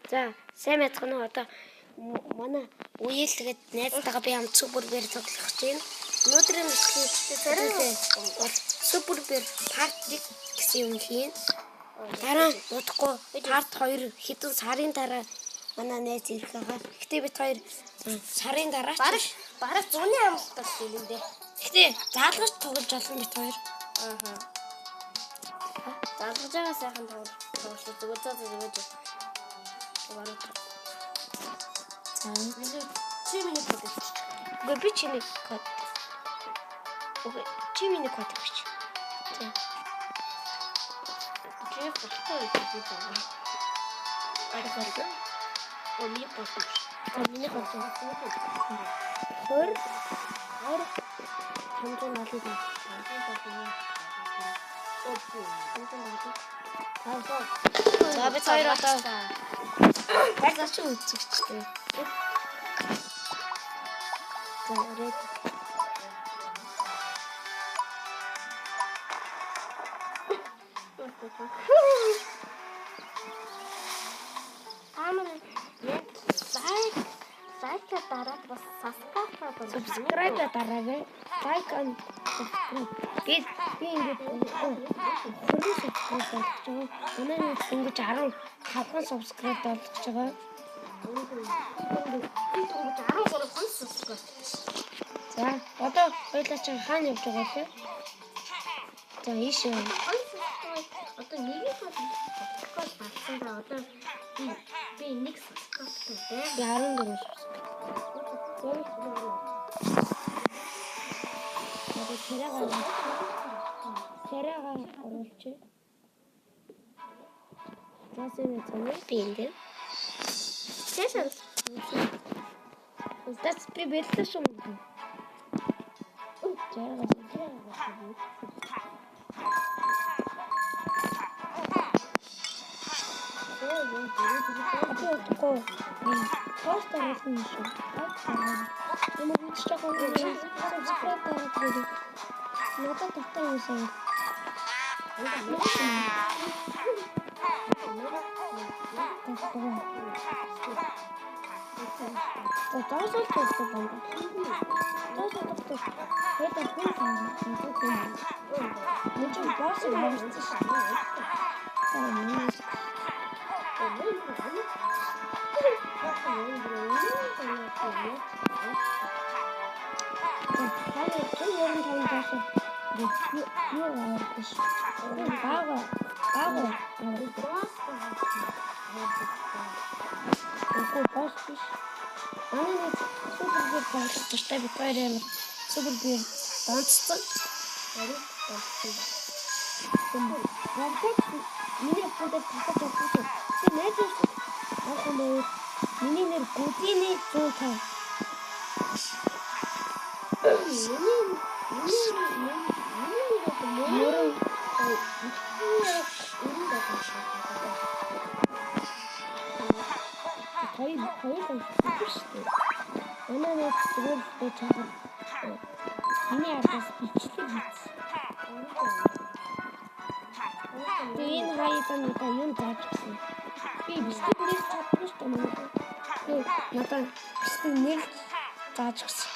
За, сайн байцгаана уу? Одоо манай үеэлгээд найзтайгаа би хамт Super Bear тоглох гэж байна. Өнөөдрийн бичлэгийн сэдвээ бол Super Bear Part 1 гэсэн юм хийн. Дараа нь удахгүй Part 2 хэдэн сарын дараа манай найз ирэх байгаа. Гэхдээ бид хоёр сарын дараа ч Бараг зуны амлалт бас хэлэндээ. Гэхдээ заалгаж тоглож олон бид хоёр. Аа. Залгаж байгаа сайхан тоглож зүгээр за зүгээр. Бараг. За. Чи миний код өгч. Үгүй би чиний код. Үгүй чи миний код өгч. За. Чи болохгүй гэж би байна. Бараг болов. Оо миний код өгч. За миний код. 20 20 575. За бид хоёр одоо байрлал чи үзэгчтэй. За өрөөд. Та нар яг лайк дараад бас subscribe болоо. Subscribe дараарай. Like and subscribe. Би би ингээд 20 subscribe болгож байгаа. Манай нэг дөнгөж 15 subscribe болгож байгаа. Би дөнгөж 13 хүн subscribe. За одоо хоёлаа чи хаана явж байгаа вэ? За ийшээ. Хоёр subscribe одоо нэг subscribe болсон да одоо би нэг subscribe байна. Би 14 subscribe. Одоо царайгаа оруулчих. За сайн байна уу? Би энд. Тэшэн. Тэс би бэлсэн шүү. Царайгаа. Би удахгүй пост оруулна шүү. Лайк дараарай. Намайг үзэж байгаа хүмүүс subscribe дараарай. Надад дуртай хүмүүс аа. За зоосол хийсэн юм. Зоосол тогтож хэдэн хүн байна. Энд чинь босс аварсан шүү дээ. За миний Таны 195 зоосол юу аварсан шүү. Бага бага аварсан. Үгүй босс биш. Манай нэг Super Bear тоглох дуртай бид хоёр амар Super Bear донцсон. Надад миний аккаунтаар татаж авсан шүү. Би найзаас авах юм байвал миний нэр Гүдиний 105. Миний Мөрөн хоёр хоёр л шүү дээ. Манай найз зүгээр л би чагаад миний ардаас бичлэг хийсэн. Тэгээ энэ хаяа надад юм зааж өгсөн. Би бичлэг нэрч чаддаггүй шүү дээ манай. Би надад бичлэг нэрч зааж өгсөн.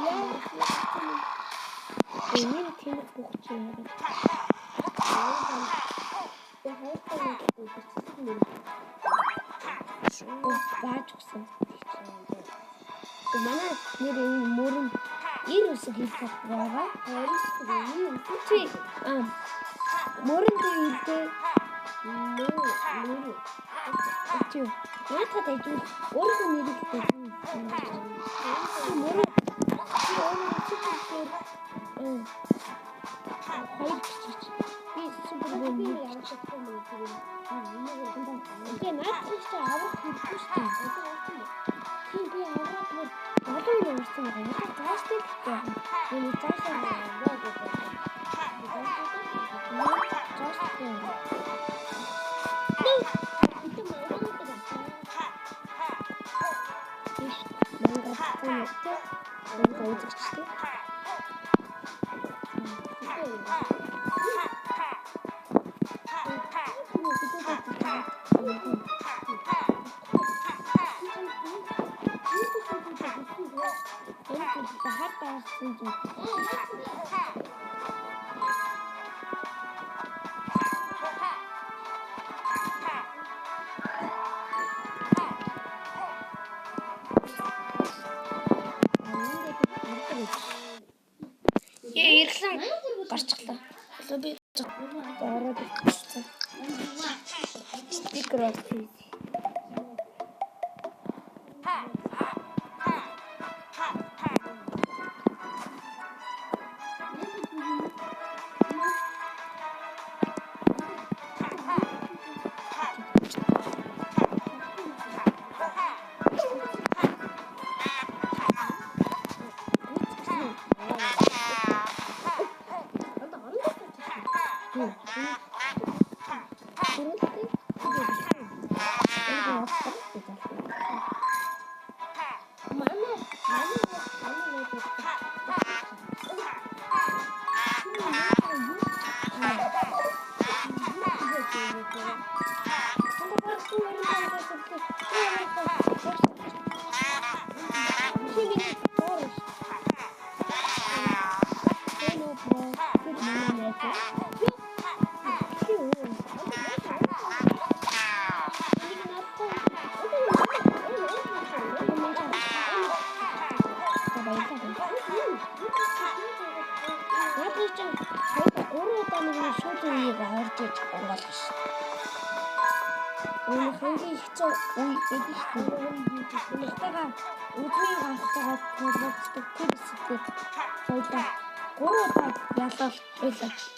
Яа. Энэ тэнэг бүх чи яагаад? Зааж өгсөн. Манай нэр энэ мөрөн 90 үсэг хийж чаддаг байгаа. Чи мөрөн дээр ирдээ чи наадхад ажил өөрийнхөө нэрийг дээд. Чи мөрөн чи өөрөө супер дээр хоёр бичиж. Би супер дээр нэг бичиж. Тэгээ наадхыг чи авах хэрэггүй шүү дээ. Тийм би аваад бүр олон юм авсан байгаа. Яг зааштай л байна. Миний заашаа зааштай. Биш. Мангар цаа. Мангар үзэгчтэй. Ирлэн гарчглаа. Одоо би ороод ирчихсэн. Стикер болсон.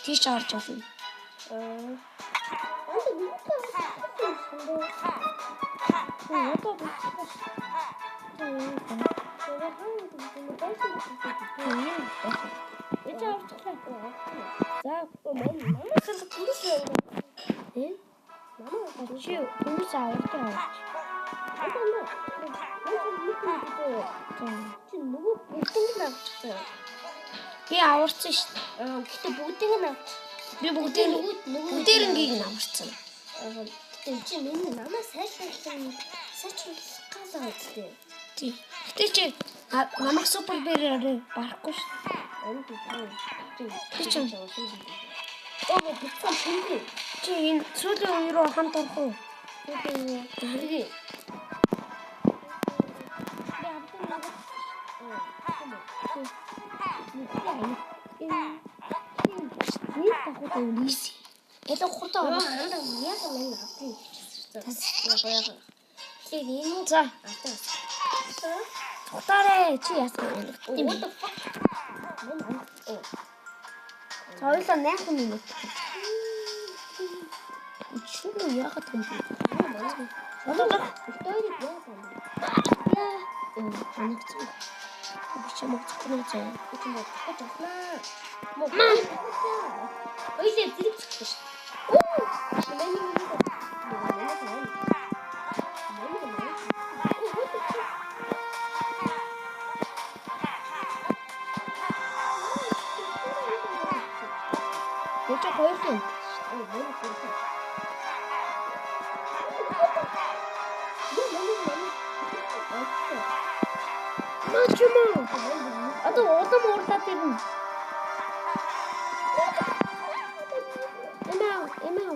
Тийш орж болно. Би аварсан шүү дээ. Гэтэ бүгдийг нь авч. Би бүгдийг бүгдээрнгийг нь аварсан. Гэтэ чи миний намаа сайжруулсан сайжруулах гал үстэй. Тий. Гэтэ чи намайг супер бэрээр барахгүй шүү дээ. Чи чи оо бицэн пүнги. Чи энэ сүүлийн үе рүү хамт орох уу? Тэгээ. Ялан хурдан орох. Яг мэн авсан гэж. Тэгэхээр энэ за. Тухтаарэ чи яасан юм бэ? What the fuck? За хоёулаа 8 минут. Чи яагаад юм бэ? Одоо хоёрыг яа юм бэ? Яа. Анагцсан. Би чи мөгцөхгүй заа. Би чи мөгцөхгүй жаснаа. Мөн. Хоёулаа зэрэг цогтой шүү. Оо. Миний миний. Эч хоёр юм. Мачмо. Одоо улам уурлаад ирнэ. Эмээ, эмээ.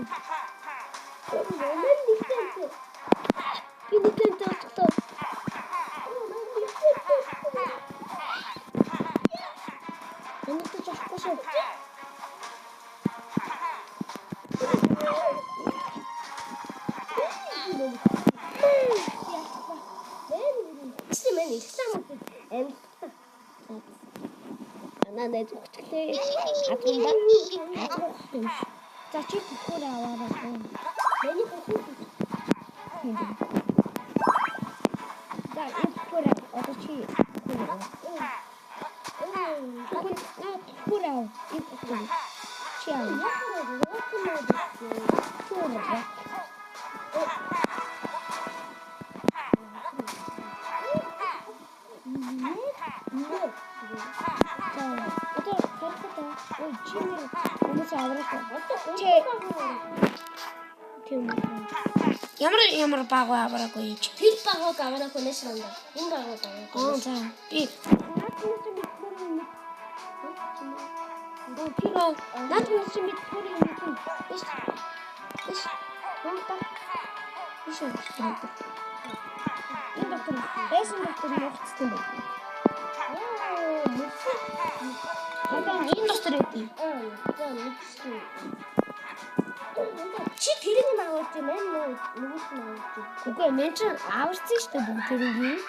Би нэгэн зогсоо. Энд ч авахгүй шүү. Манай зүгтгэлээ. За чи бүхүүр аваарай. Миний бүхүүр. За энэ бүхүүр одоо чи бүхүүр аваа. Бүхүүр ав. Энэ бүхүүр. Чи ав. Чи аваа. Ямар баг авраагүй юм чи? Тэр багыг авраагүй нэш ранда. Энэ багыг авраагүй. Аа за. Би наад минь чи мэдхгүй юм юм. Иш. Иш. Монта. Иш. Энэ доктор байсан доктор нууцсан юм байна. Оо, мөсөн. Одоо энэ доктор өгдөө. Аа, за мэдсэн. Чи тэрийг нь аваад юм аа нөгөөт нь аваад. Үгүй мен чи аварсан шүү дээ бүгд тэрийг.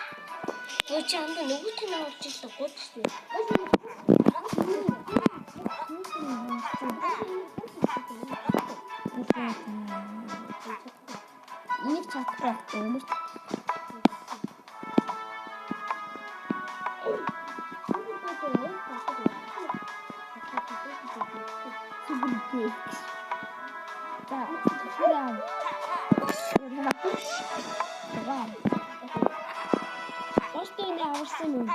Өө чи анда нөгөөт нь аваад чи л гууд шүү дээ. Энийг чадахгүй юм шүү. За, шүрэн. Вау. Оштой энэ аварсан юм.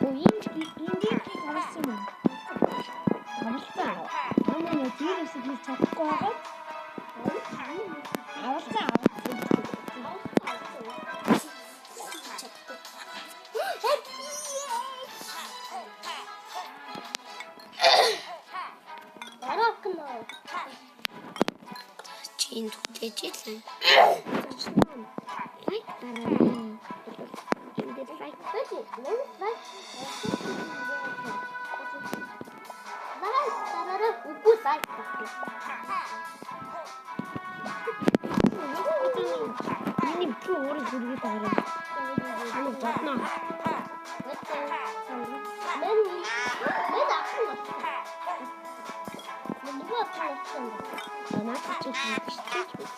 Оо энэ энэ аварсан юм. Аварсан. Манай нэ дээрээс хийж чадахгүй байгаа. Аварсан аварсан. Чи энд хүлээж илээ. Лайк дараарай. Энд дээр лайк. Үгүй лайк. Миний би өөрөө зүрхээ дараарай. Ани бодно. Мен мен ахын болсон. Нөгөө ахын болсон. Надад чи бичиж бич.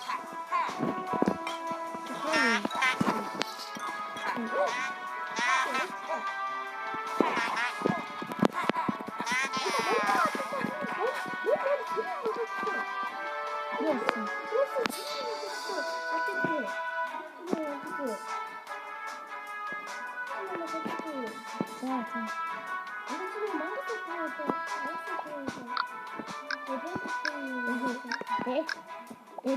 Яасан? За за. Э. Э.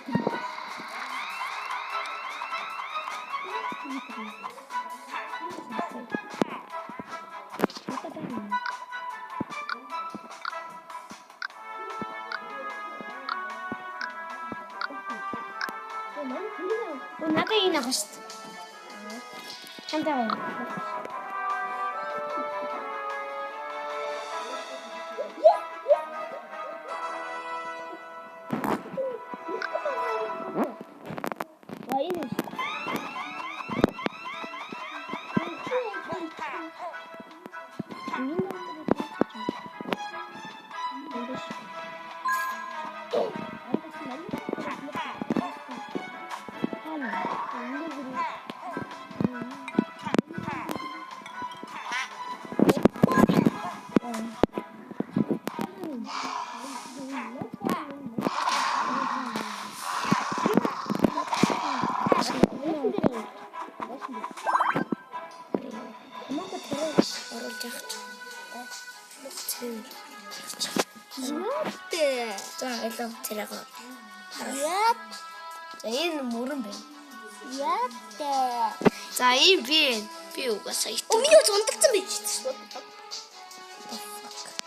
Надад энэ авах шүү дээ. Чамтай байна. Энэ шүү. Энэ Хамаагүй тэрэг оруулж явах ч. Яа. За илүү тэрэг. Яа. За энэ мөрөн байна. Яа. За энэ би угаасаа ит. Оо миний унтагцсан байж шүү.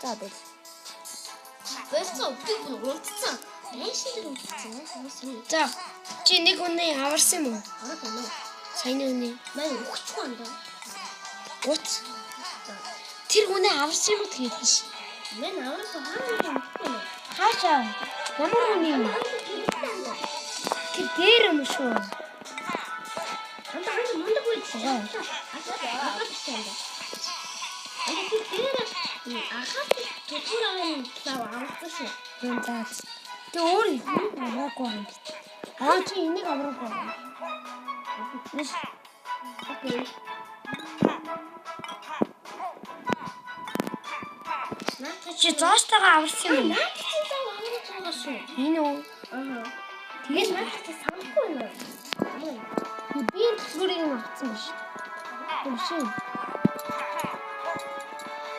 За бэл. Бэлцэн би унтцсан. Байшин дээр унтцсан. За чи нэг хүний аварсан юм уу? Аваад байна уу? Саяны хүний. Мань өгчихгүй юм да. Гуц. Тэр хүнээ аварсан юм уу хэлсэн ш. Мань аварсан хаана юм мэдэхгүй байна. Хаашаа? Ямар хүний юм? Тэр дээр юм шүү. Анда хань мундаг байсан. Ахаад байсан. Анда тэр дээр ахаад төтөр аван лав аварсан шүү. Тийм за. Тэг өөр авраагүй юм би. Аа чи энийг авраагүй. Биш. Окей. Чи зоостойгоо аварсан юм уу? Наад чи лав аварч байгаа шүү. Энэ үү? Аа. Тэгэл Наад чи санахгүй байна. би төлхөрийг нь авсан биш. Юм шиг.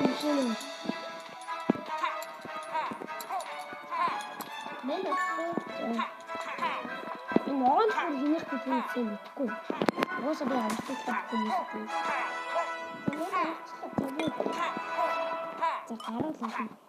Юм шиг. Мэн авсан. Энэ ногоон бүр хинэх гэдгийг сайн мэдэхгүй. Угаасаа би авчихлаа хүмүүс үү. Мэн авчихлаа. За гаруул.